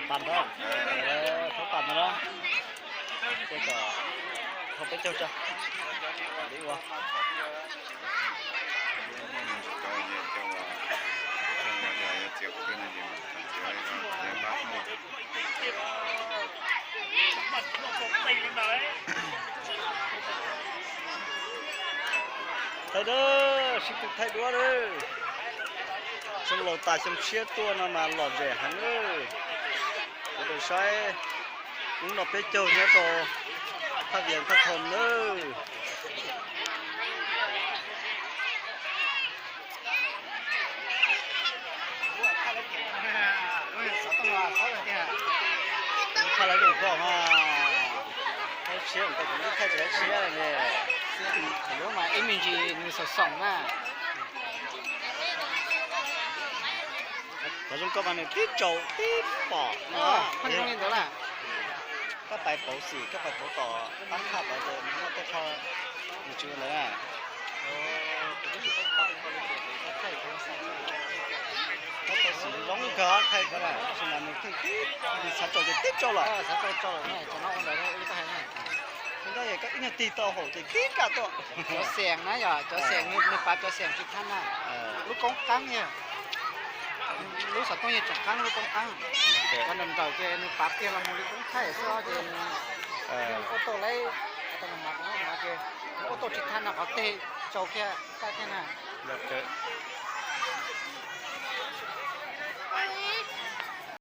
Pam ntawd, thauj pam ntawd na. Ces kom thauj peb caug tso. Li ua. Thaij dab, sib tw thaij duab lawm. Xyoo laus tas xyoo tshiab tuaj no mas lom zem heev lawm. Sawv daws saib, hnub no peb caug nyob rau Thaj Vias Thaj Thom lawm. Thaij lawv zoo nkauj ha. Thaij tshiab, thaij tshiab ne. Lub mas ib me ntsis nws xoom xoom na. Qhov zoo nkauj mas nws tib tsaus tib pom no. Li ntawd na. Koj pais pauv xim, koj pais pauv tom qab thaj tod ces nws muaj tej qho nws tsis ua ntawd na. Koj pauv xim zoo kawg thaij ko na, tab sis mas nws pheej tib, nws xav tsaus ces tib tsaus lawm. Xav tsaus tsaus lawm, tsaus no ua ntawd li koj hais na. Koj ib nyuag tig tau hauv ces tib kaj tuaj. Cov xeem na yom, cov xeem nws pav cov xeem tsis thaj na. Lub koob qaab yog, lub xov tooj yog tsoom qaab lub koob qaab. Cov nrawm nrawm ces nws pav kiag los mus li koob thaij xwb ces nws ua tau lawm, ua tau mas ces ua tau tsis thaj no qhov teg tsaus kiag tag kiag na.